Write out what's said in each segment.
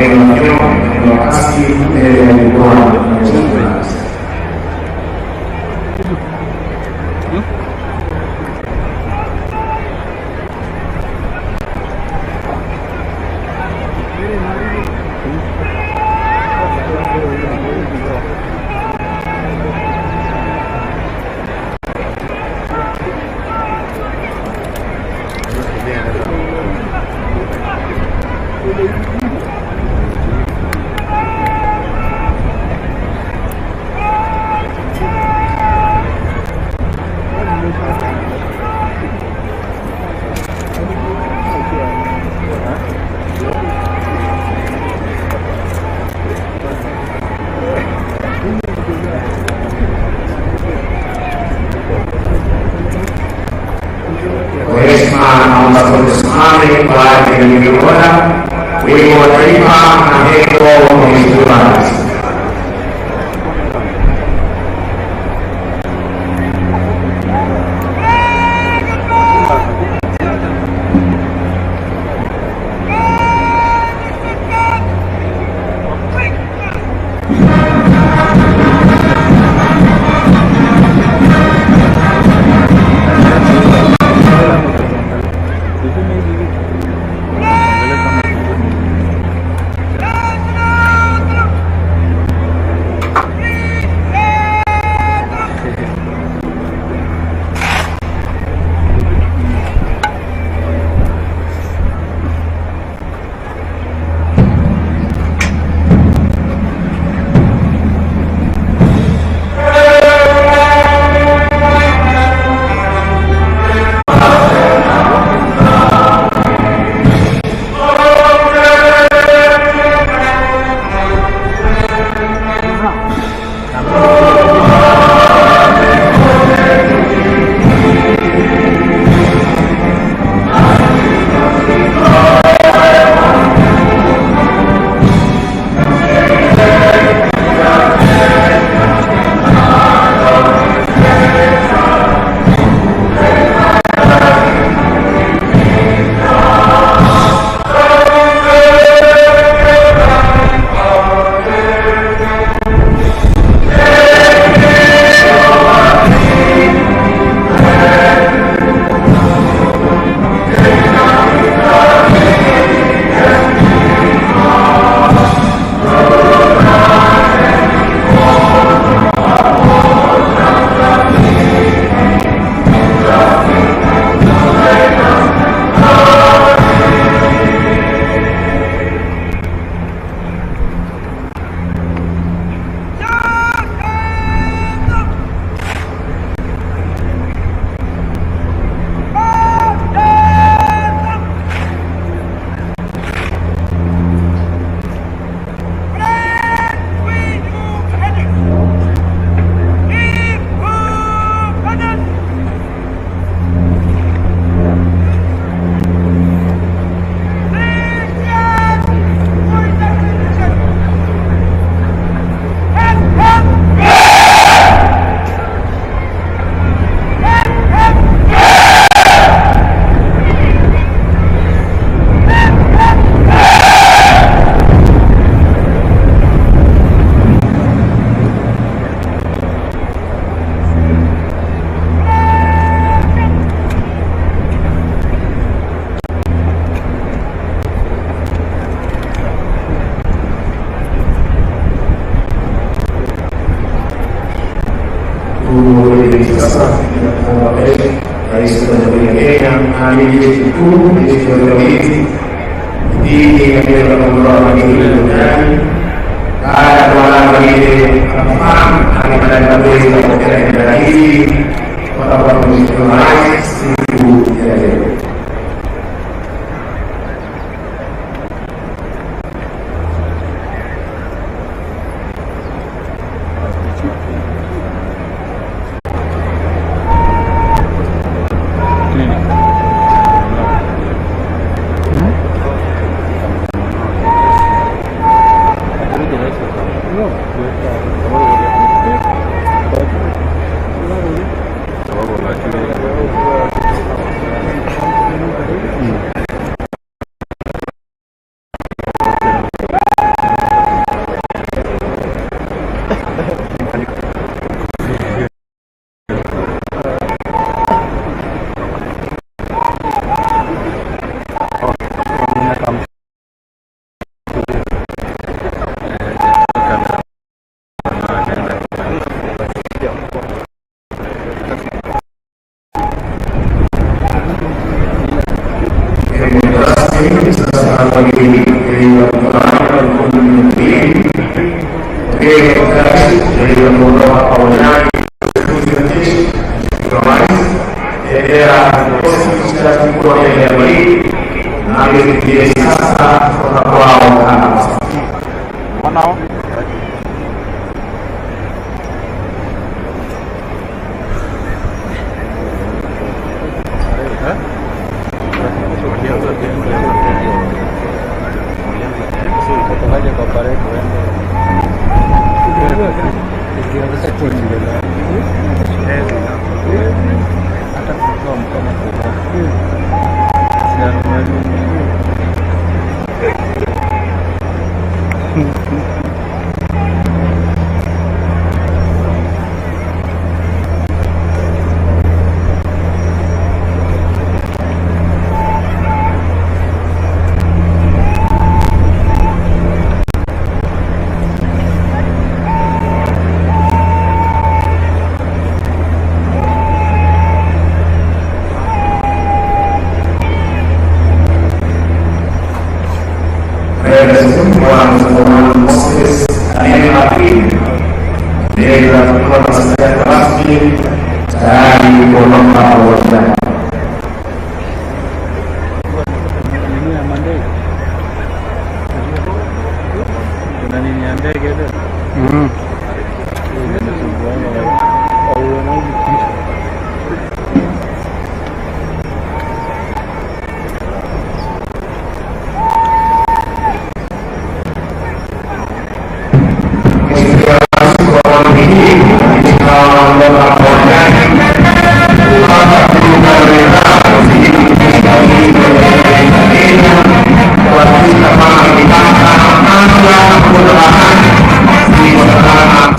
Maeneo ya kasi mbele ya jukwaa la mheshimiwa. Kwa heshima naomba tusimame kwa ajili ya kuona wimbo wa taifa na heko Mheshimiwa Rais. Sasa Rais wa Jamhuri ya Kenya na Amiri Jeshi Mkuu, Jeshi la Ulinzi dhidi ya kuondoa duniani baada ya kuanza ile akifanya mazoezi ya kupokea bendera hizi kutoka kwa Mheshimiwa Rais siku ya leo. No.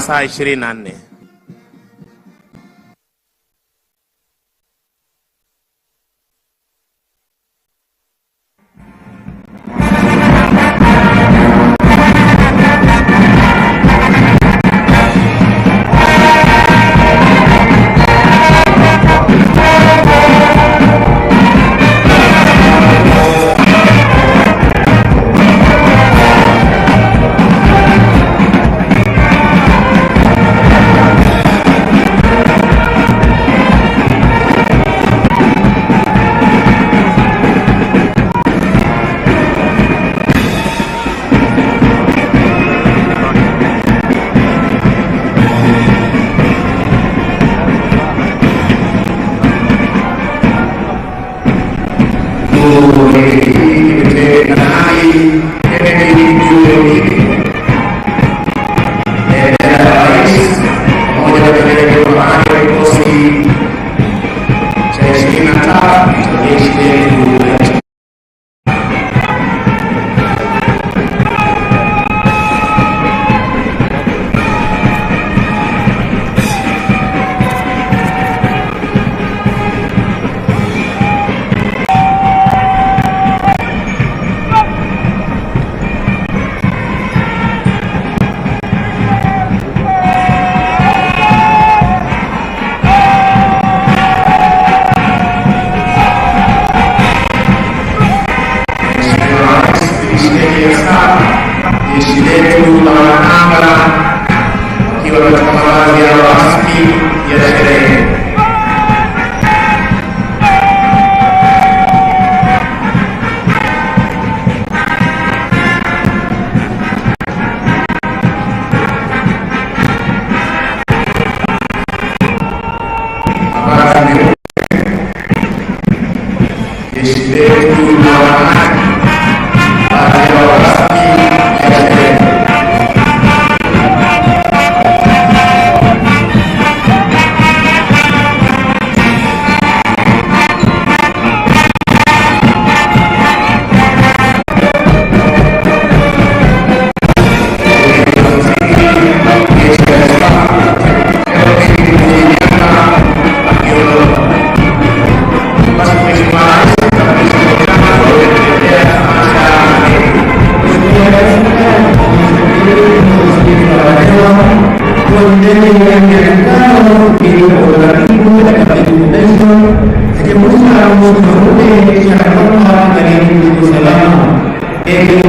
Saa 24.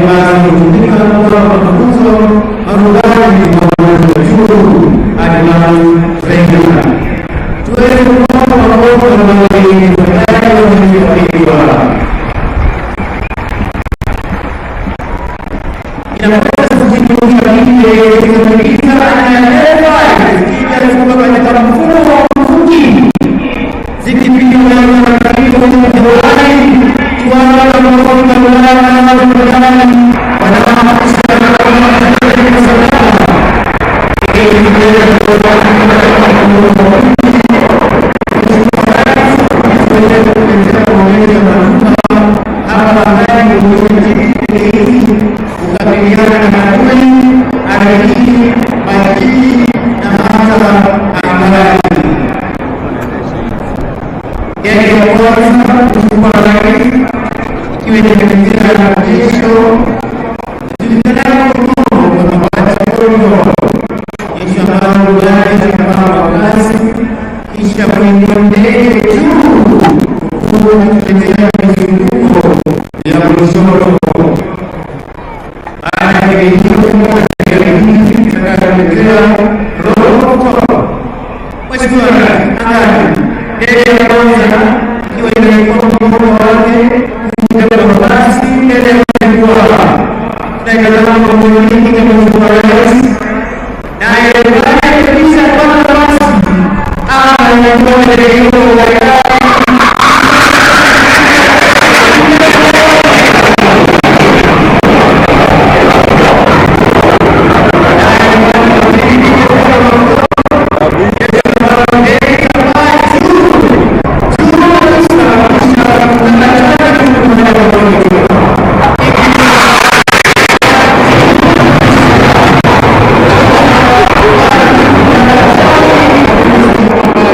ambazo hutumika kutoa mafunzo marubani wa juu, advanced trainer. Tuweze kuwapa makofi na wapendwa. Inaweza kujifunza ile kutumika na katika mfumo wa mfuki zikipigwa na kukabiliana na adui ardhini, majini na hata angani. Ndege ya kwanza kuchukua rais ikiwa inategemea na onyesho julikanayo kwa mapato, onyesho ambalo rubani anapaa kwa kasi kisha kuingia ndege juu huku akitetea mizunguko ya kushoto. Baada ya hiyo itakayoletea roho. Mheshimiwa Rais, angani ndege ya kwanza ikiwa inaikuwa mkono wake kubeba mabasi mbele ya jukwaa. Tunaitazama kwa mwingi kama Mheshimiwa Rais, naye baada kabisa kwanza basi anatoa ndege hiyo kwa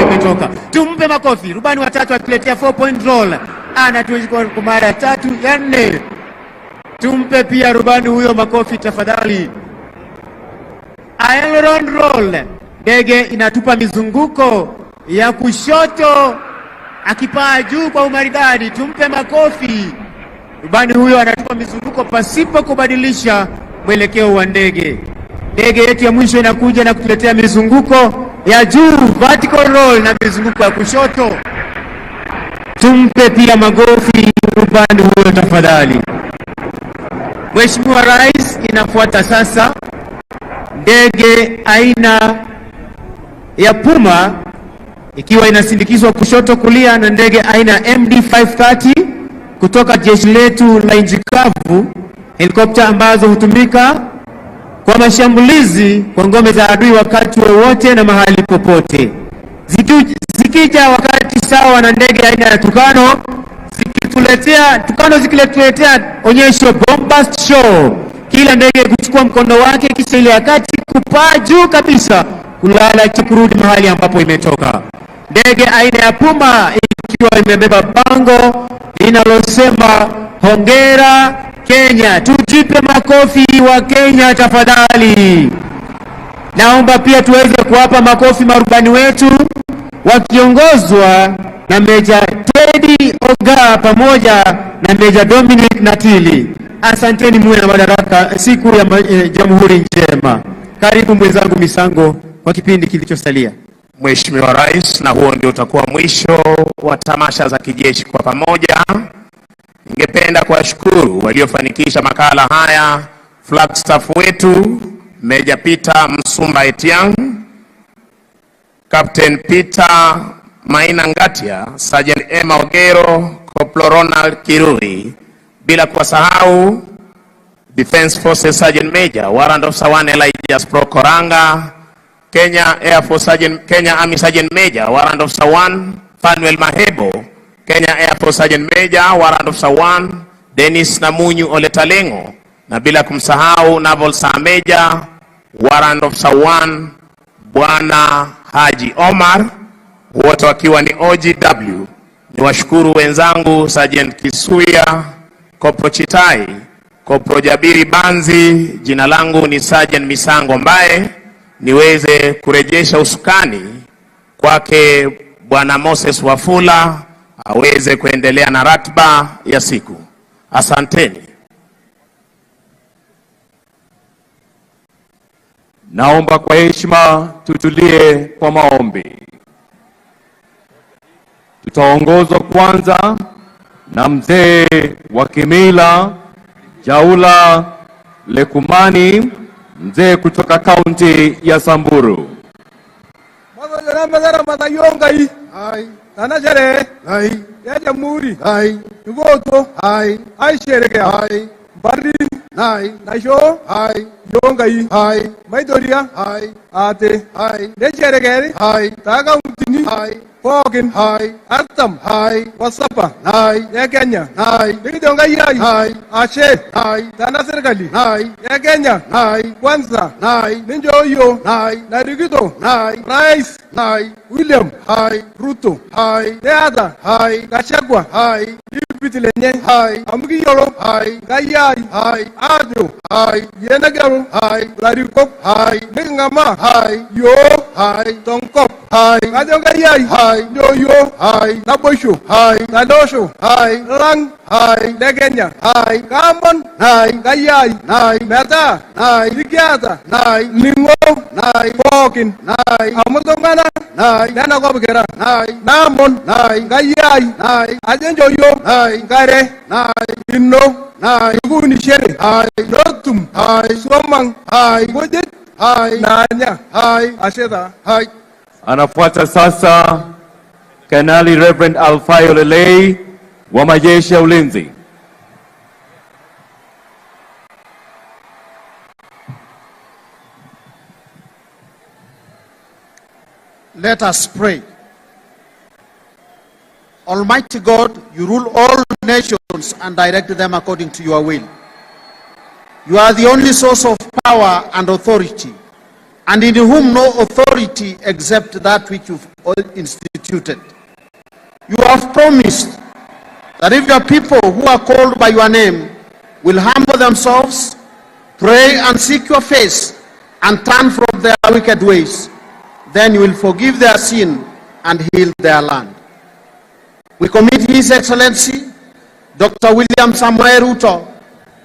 Imetoka. Tumpe makofi rubani watatu akiletea 4 point roll, anatuchukua kwa mara ya tatu ya nne. Tumpe pia rubani huyo makofi tafadhali. Aileron roll, ndege inatupa mizunguko ya kushoto akipaa juu kwa umaridadi. Tumpe makofi rubani huyo, anatupa mizunguko pasipo kubadilisha mwelekeo wa ndege. Ndege yetu ya mwisho inakuja na kutuletea mizunguko ya juu vertical roll na mizunguko ya kushoto. Tumpe pia makofi rubani huyo tafadhali. Mheshimiwa Rais, inafuata sasa ndege aina ya Puma ikiwa inasindikizwa kushoto kulia na ndege aina ya MD530 kutoka jeshi letu la nchi kavu, helikopta ambazo hutumika kwa mashambulizi kwa ngome za adui wakati wowote na mahali popote. Zikija wakati sawa na ndege aina ya Tukano zikituletea Tukano zikituletea onyesho bombast show, kila ndege kuchukua mkondo wake kisha ile wakati kupaa juu kabisa kulala kurudi mahali ambapo imetoka. Ndege aina ya Puma ikiwa imebeba bango linalosema hongera Kenya. Tujipe makofi wa Kenya tafadhali. Naomba pia tuweze kuwapa makofi marubani wetu wakiongozwa na Meja Teddy Oga pamoja na Meja Dominic Natili. Asanteni, muwe na madaraka siku ya Jamhuri njema. Karibu mwenzangu Misango kwa kipindi kilichosalia. Mheshimiwa Rais, na huo ndio utakuwa mwisho wa tamasha za kijeshi kwa pamoja. Ningependa kuwashukuru waliofanikisha makala haya, Flagstaff wetu Meja Peter Msumba Etiang, Captain Peter Maina Ngatia, Sergeant Emma Ogero, Corporal Ronald Kirui, bila kuwasahau Defense Forces Sergeant Major Warrant Officer 1 Elijah Sprokoranga, Kenya Air Force Sergeant, Kenya Army Sergeant Major Warrant Officer 1 Fanuel Mahebo, Kenya Air Force Sergeant Major Warrant Officer 1 Dennis Namunyu Oletalengo, na bila kumsahau Naval Sir Major Warrant Officer 1 Bwana Haji Omar, wote wakiwa ni OGW. Niwashukuru wenzangu Sergeant Kisuya, Kopro Chitai, Kopro Jabiri Banzi. Jina langu ni Sergeant Misango Mbaye, niweze kurejesha usukani kwake Bwana Moses Wafula aweze kuendelea na ratiba ya siku. Asanteni. Naomba kwa heshima tutulie kwa maombi. Tutaongozwa kwanza na mzee wa kimila Jaula Lekumani, mzee kutoka kaunti ya Samburu. Pookin 40 wasapa ya Kenya nikijo Nkai ai ashe tena serikali ya Kenya kwanza ninchoo yiok narikito Rais William Ruto neata Gachagua deputy lenye amu kiyiolo Nkai ai aajo yie nagelu ilarikok niking'amaa yiok tenkop kajo Nkai ai nchoo yiok naboisho tele osho lang le Kenya kaomon Nkai ai metaa ikiata ning'o pookin amu iltung'anak lenakop kira naomon Nkai ai ajo nchoo yiok nkare ino nikiunishere netum suam ang' nkujit naanya. Ashe taa. Anafuata sasa Kanali Reverend Alfayo Lelei wa majeshi ya ulinzi. Let us pray. Almighty God, you rule all nations and direct them according to your will. You are the only source of power and authority, and in whom no authority except that which you've instituted. You have promised that if your people who are called by your name will humble themselves, pray and seek your face, and turn from their wicked ways, then you will forgive their sin and heal their land. We commit His Excellency, Dr. William Samoei Ruto,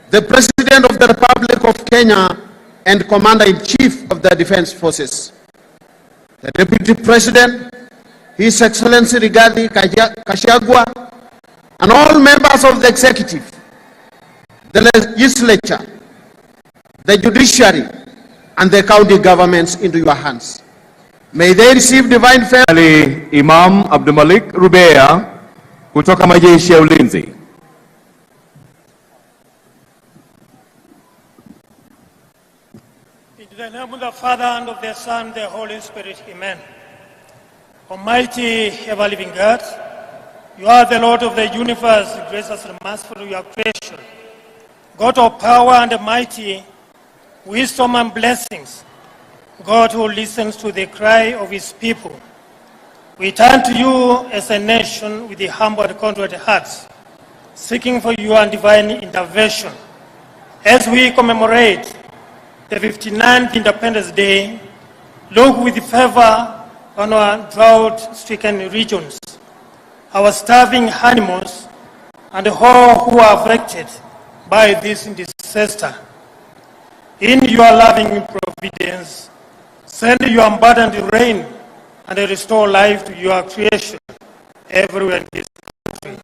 the President of the Republic of Kenya and Commander-in-Chief of the Defense Forces, the Deputy President, His Excellency Rigathi Gachagua, and all members of the Executive, the Legislature, the Judiciary, and the county governments into your hands. May they receive divine favor. Ali Imam Abdulmalik Rubea kutoka majeshi ya ulinzi. In the name of the Father, and of the Son, the Holy Spirit, amen. Almighty, ever-living God, you are the Lord of the universe, gracious and merciful to your creation. God of power and mighty, wisdom and blessings, God who listens to the cry of his people. We turn to you as a nation with the humble and contrite hearts, seeking for your divine intervention. As we commemorate the 59th Independence Day, look with favor on our drought-stricken regions, our starving animals, and all who are affected by this disaster. In your loving providence, send your abundant rain and restore life to your creation everywhere in this country.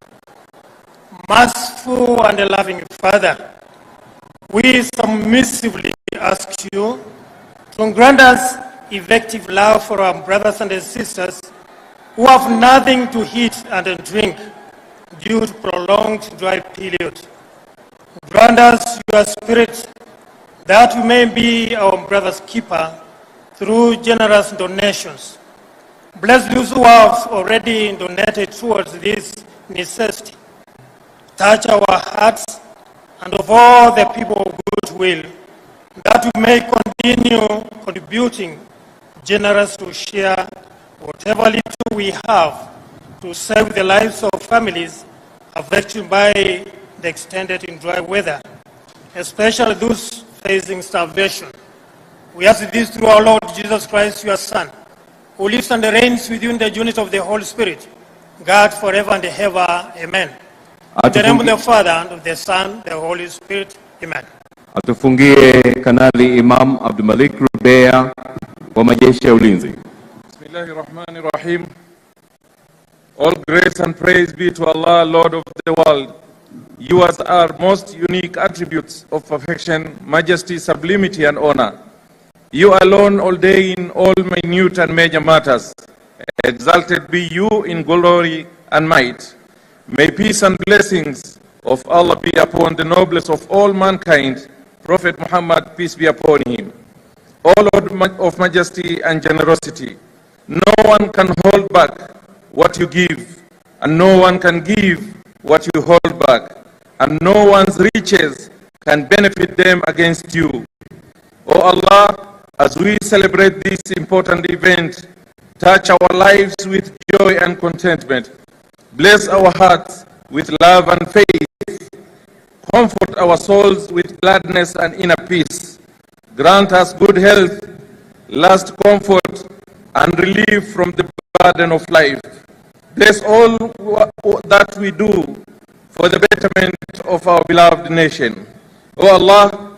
Merciful and loving Father, we submissively ask you to grant us effective love for our brothers and sisters who have nothing to eat and drink due to prolonged dry period. Grant us your spirit that we may be our brother's keeper through generous donations. Bless those who have already donated towards this necessity. Touch our hearts and of all the people of goodwill, that we may continue contributing generous to share whatever little we have to save the lives of families affected by the extended in dry weather, especially those facing starvation. We ask this through our Lord Jesus Christ, your Son, who lives and reigns with you in the unity of the Holy Spirit, God forever and ever. Amen. In the name of the Father, and of the Son, the Holy Spirit. Amen. Atufungie Kanali Imam Abdulmalik Rubea. Rubea wa majeshi ya ulinzi. Bismillahirrahmanirrahim. All grace and praise be to Allah, Lord of the world. Yours are most unique attributes of perfection, majesty, sublimity, and honor. You alone ordain all minute and major matters. Exalted be you in glory and might. May peace and blessings of Allah be upon the noblest of all mankind, Prophet Muhammad, peace be upon him. O Lord of majesty and generosity, no one can hold back what you give, and no one can give what you hold back, and no one's riches can benefit them against you. O Allah, as we celebrate this important event, touch our lives with joy and contentment. Bless our hearts with love and faith. Comfort our souls with gladness and inner peace. Grant us good health, last comfort, and relief from the burden of life. Bless all that we do for the betterment of our beloved nation. O Allah,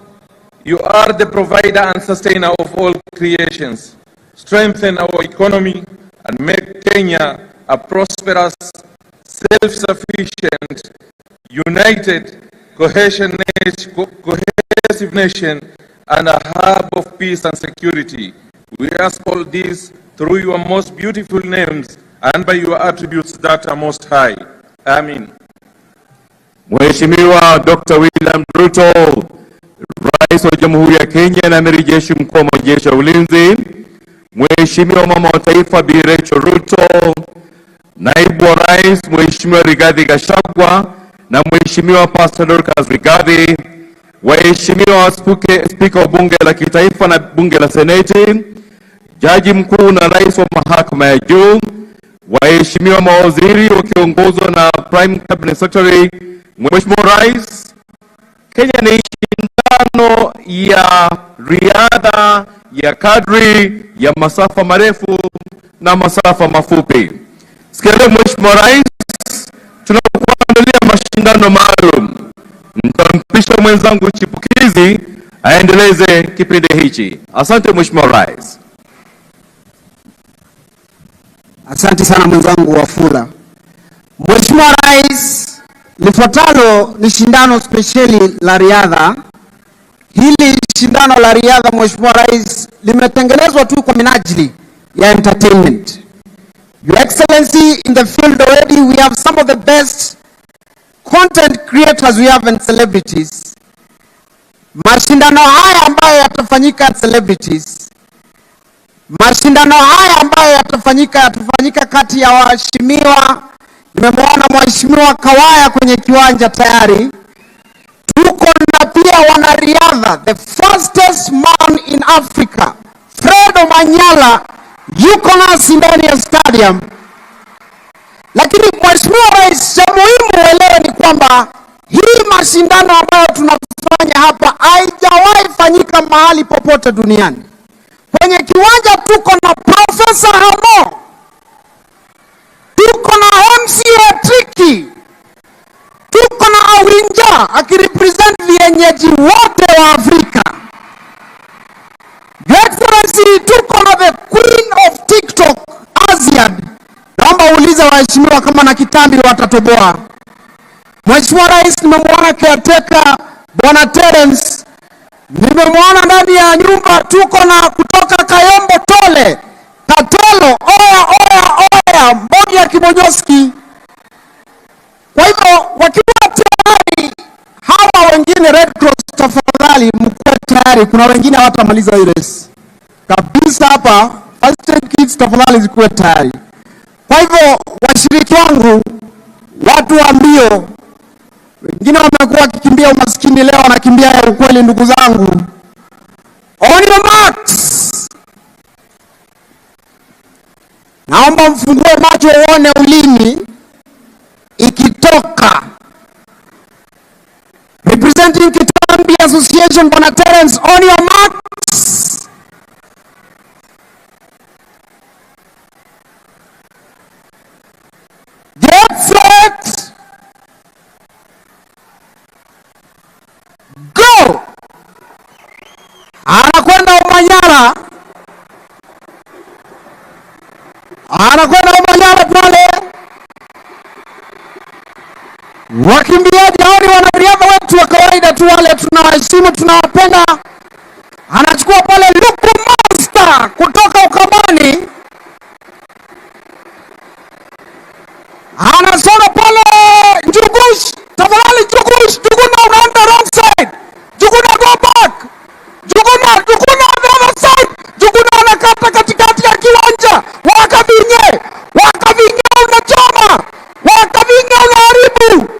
you are the provider and sustainer of all creations. Strengthen our economy and make Kenya a prosperous, self-sufficient, united, cohesive nation and a hub of peace and security. We ask all this through your most beautiful names and by your attributes that are most high. Amen. Mheshimiwa Dr. William Ruto, Rais wa Jamhuri ya Kenya na Amiri Jeshi Mkuu wa Majeshi ya Ulinzi, Mheshimiwa Mama wa Taifa Bi Rachel Ruto, Naibu wa Rais Mheshimiwa Rigathi Gachagua na Mheshimiwa Pastor Dorcas Rigathi, Waheshimiwa Spika wa Bunge la Kitaifa na Bunge la Seneti, Jaji Mkuu na Rais wa Mahakama ya Juu, waheshimiwa mawaziri wakiongozwa na Prime Cabinet Secretary. Mheshimiwa Rais, Kenya ni shindano ya riadha ya kadri ya masafa marefu na masafa mafupi. Sikia leo Mheshimiwa Rais, tunakuandalia mashindano maalum. Nitampisha mwenzangu chipukizi aendeleze kipindi hichi. Asante Mheshimiwa Rais. Asante sana mwenzangu Wafula. Mheshimiwa Rais, lifuatalo ni shindano spesheli la riadha. Hili shindano la riadha, Mheshimiwa Rais, limetengenezwa tu kwa minajili ya entertainment. Your Excellency, in the field already we have some of the best content creators we have and celebrities. Mashindano haya ambayo yatafanyika celebrities. Mashindano haya ambayo yatafanyika kati ya waheshimiwa. Nimemwona Mheshimiwa Kawaya kwenye kiwanja tayari. Tuko na pia wanariadha, the fastest man in Africa, Fred Omanyala yuko nasi ndani ya stadium. Lakini Mheshimiwa Rais, cha muhimu uelewe ni kwamba hii mashindano ambayo tunafanya hapa haijawahi fanyika mahali popote duniani. Kwenye kiwanja tuko na Professor Hamo, tuko na MCA Tricky, tuko na Awinja akirepresent vienyeji wote wa Afrika. Your Excellency, tuko na the Queen of TikTok Aziad. Naomba uulize waheshimiwa kama na kitambi watatoboa. Mheshimiwa Rais, nimemwona caretaker Bwana Terence, nimemwona ndani ya nyumba. Tuko na kutoka Kayombo Tole Katelo, oya oya oya, Mbogi ya Kimonyoski. Kwa hivyo wakiwa tayari hawa wengine Red Cross, tafadhali mkuwe tayari, kuna wengine hawatamaliza hii race kabisa hapa. First aid kits tafadhali zikuwe tayari. Kwa hivyo washiriki wangu, watu wa mbio, wengine wamekuwa wakikimbia umaskini, leo wanakimbia ya ukweli. Ndugu zangu, on your marks, naomba mfungue macho uone ulimi ikitoka. Representing Kitambi Association, Bwana Terence, on your marks. Get set. Go. Anakwenda Omanyala. Anakwenda Omanyala pale. Wakimbiaji hao ni wanariadha wetu wa kawaida tu wale tunawaheshimu, tunawapenda. Anachukua pale Luku Master kutoka Ukambani. Anasonga pale Njugush. Tafadhali Njugush, Njuguna unaenda wrong side. Njuguna, go back. Njuguna, Njuguna on the other side. Njuguna anakata katikati ya kiwanja. Wakavinye, Wakavinye unachoma. Wakavinye unaharibu.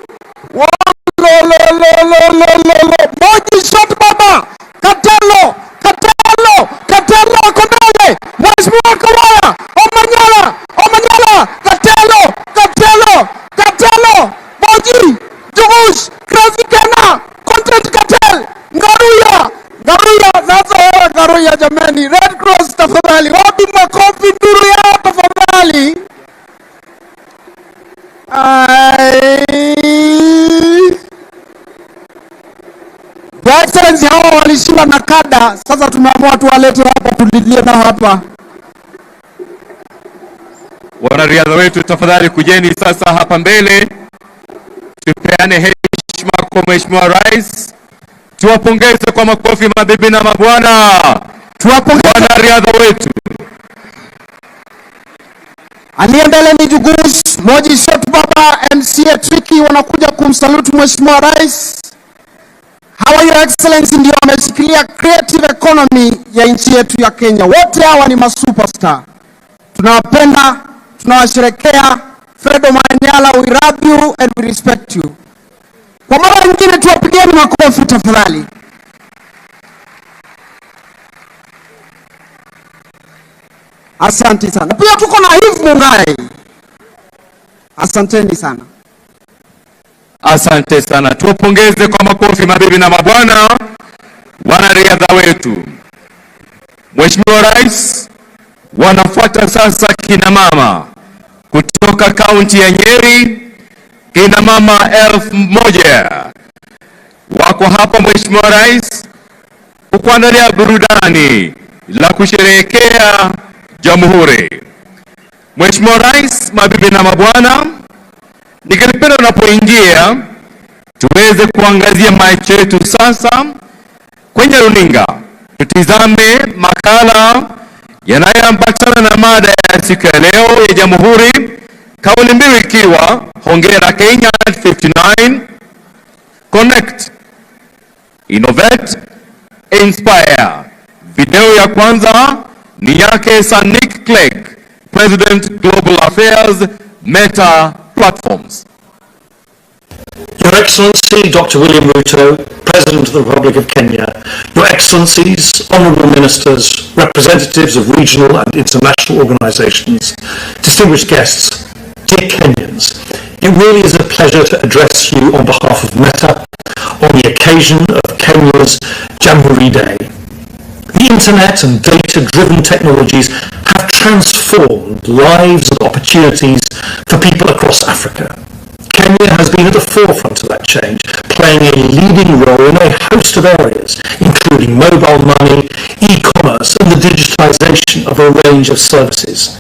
Lo, lo, lo, lo, lo, lo, lo. Moji Shot Baba. Katelo, Katelo, Katelo ako mbele. Mheshimiwa Kawaya, Omanyala, Omanyala, Katelo, Katelo, Katelo, Moji, Njugush, Crazy Kennar, Content Cartel, Ngaruya, Ngaruya, sasa wewe Ngaruya jameni, Red Cross tafadhali, wapi makofi nduru yao tafadhali? Ai. Your Excellency, hawa walishinda na kada, sasa tumeamua tuwalete hapa tulilie nao hapa. Wanariadha wetu tafadhali kujeni sasa hapa mbele, tupeane heshima kwa Mheshimiwa Rais, tuwapongeze kwa makofi mabibi na mabwana, Tuwapongeze. wanariadha wetu. Aliye mbele ni Njugush, Moji Shot Baba, MCA Tricky wanakuja kumsalutu Mheshimiwa Rais. Hawa Your Excellency ndio wameshikilia creative economy ya nchi yetu ya Kenya. Wote hawa ni masuperstar. Tunawapenda, tunawasherekea. Fred Omanyala, we love you and we respect you. Kwa mara nyingine tuwapigieni makofi tafadhali. Asante sana. Pia tuko na Eve Mungai. Asanteni sana. Asante sana, tuwapongeze kwa makofi mabibi na mabwana, wanariadha wetu. Mheshimiwa Rais, wanafuata sasa kina mama kutoka kaunti ya Nyeri, kina mama 1000 wako hapa Mheshimiwa Rais kukuandalia burudani la kusherehekea Jamhuri. Mheshimiwa Rais, mabibi na mabwana, ningelipenda unapoingia tuweze kuangazia macho yetu sasa kwenye runinga, tutizame makala yanayoambatana na mada ya siku ya leo ya Jamhuri, kauli mbiu ikiwa Hongera Kenya 59, Connect, Innovate, Inspire. Video ya kwanza ni yake Sir Nick Clegg, President Global Affairs, Meta Platforms. Your Excellency, Dr. William Ruto, President of the Republic of Kenya, Your Excellencies, Honourable Ministers, representatives of regional and international organisations, distinguished guests, dear Kenyans, it really is a pleasure to address you on behalf of Meta on the occasion of Kenya's Jamhuri Day. The internet and data-driven technologies have transformed lives and opportunities for people across Africa. Kenya has been at the forefront of that change, playing a leading role in a host of areas, including mobile money, e-commerce, and the digitization of a range of services.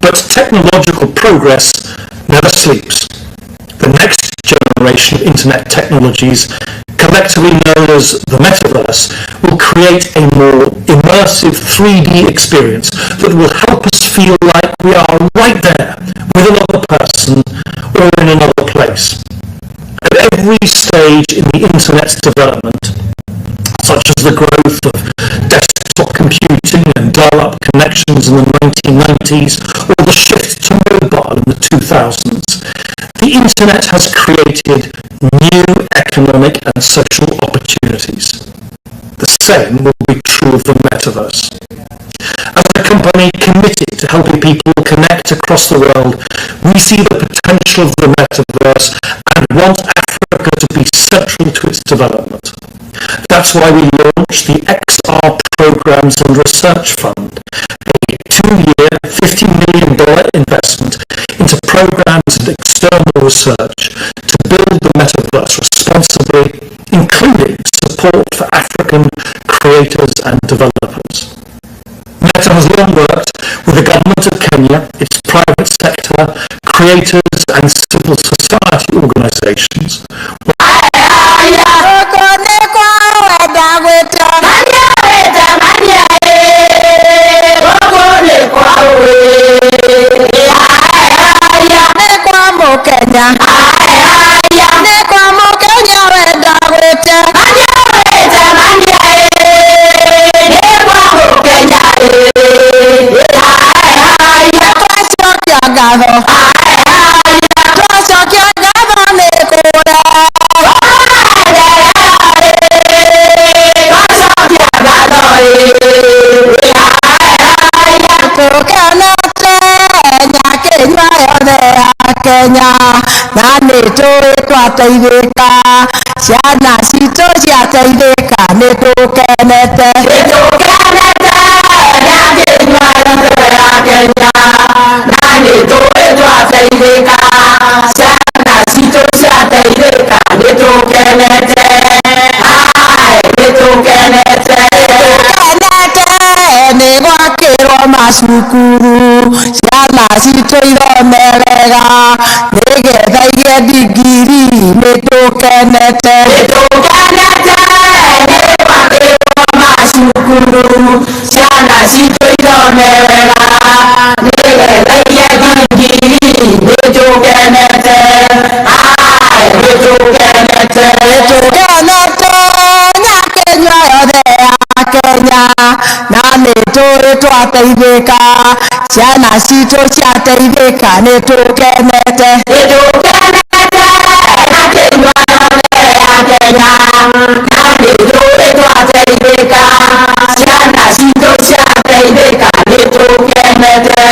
But technological progress never sleeps. The next generation of internet technologies, collectively known as the metaverse, will create a more immersive 3D experience that will help us feel like we are right there with another person or in another place. At every stage in the internet's development, such as the growth of desktop computing and dial-up connections in the 1990s, or the shift to mobile in the 2000s, the internet has created new economic and social opportunities. The same will be true of the metaverse. As a company committed to helping people connect across the world, we see the potential of the metaverse and want Africa to be central to its development. That's why we launched the XR Programs and Research Fund, a 2-year, $50 million investment into programs and external research to build the metaverse responsibly, including support for African creators and developers. Meta has long worked with the government of Kenya, its private sector, creators and civil society organizations. Kenya na nĩ tũĩ twateithĩka, ciana citũ ciateithĩka, nĩ tũkenete. Nĩ tũkenete nĩ akĩnyua yothe ya Kenya, na nĩ tũĩ twateithĩka, ciana citũ ciateithĩka, nĩ tũkenete. Ai, nĩ tũkenete. Tũkenete nĩ gwakĩrwo macukuru, ciana citũ ithome wega, nĩgetha igĩe ndigiri, nĩ tũkenete. Nĩ tũkenete nĩ gwakĩrwo macukuru, ciana citũ ithome wega, nĩgetha igĩe ndigiri, nĩ tũkenete. Ai, nĩ tũkenete. Nĩ tũkenete nyakĩnyua yothe ya Kenya, na nĩ tũĩ twateithĩka, ciana citũ ciateithĩka, nĩ tũkenete. Nĩ tũkenete nyakĩnyua yothe ya Kenya, na nĩ tũĩ twateithĩka, ciana citũ ciateithĩka, nĩ tũkenete.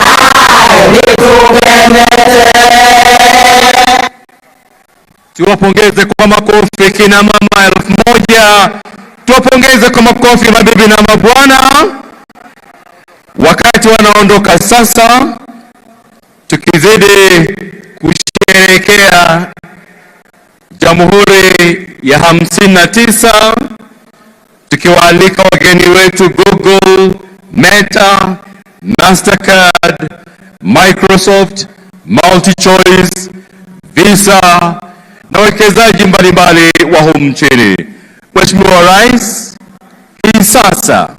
Ai, nĩ tũkenete. Tuwapongeze kwa makofi kina mama 1000. Tuwapongeze kwa makofi mabibi na mabwana wakati wanaondoka sasa, tukizidi kusherehekea Jamhuri ya 59, tukiwaalika wageni wetu Google, Meta, Mastercard, Microsoft, MultiChoice, Visa na wawekezaji mbalimbali wa humu nchini. Mheshimiwa Rais, hii sasa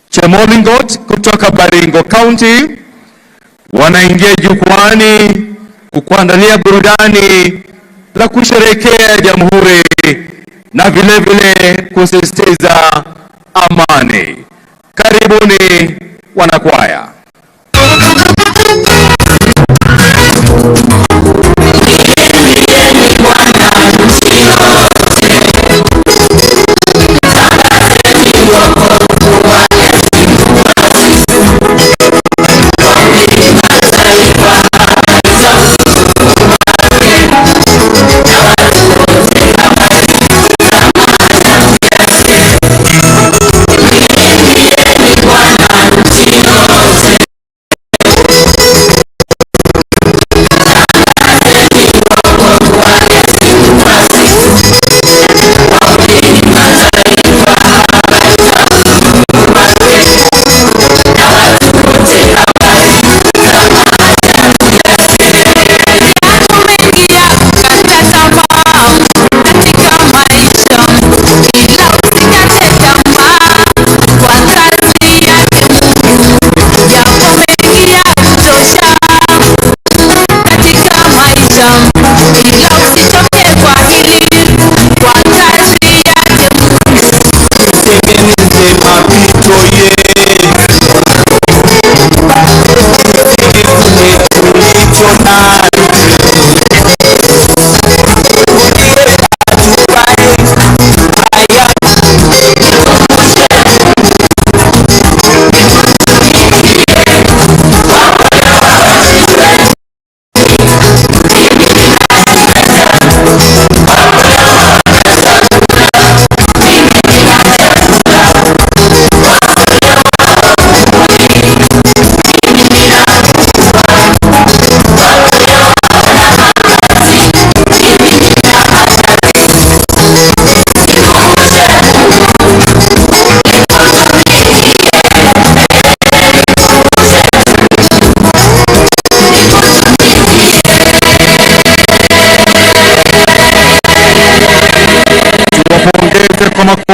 Chemolingot kutoka Baringo County wanaingia jukwani kukuandalia burudani la kusherehekea jamhuri na vile vile kusisitiza amani. Karibuni wanakwaya.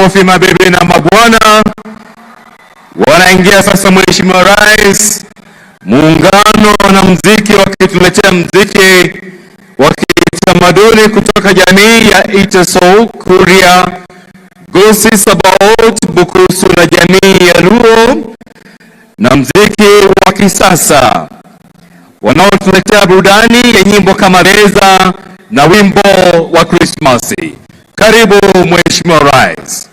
Makofi mabibi na mabwana. Wanaingia sasa, Mheshimiwa Rais, muungano na mziki wakituletea mziki wa kitamaduni kutoka jamii ya Iteso, Kuria, Gusii, Sabaot, Bukusu na jamii ya Luo na mziki wa kisasa wanaotuletea burudani ya nyimbo kama Reza na wimbo wa Krismasi. Karibu Mheshimiwa Rais.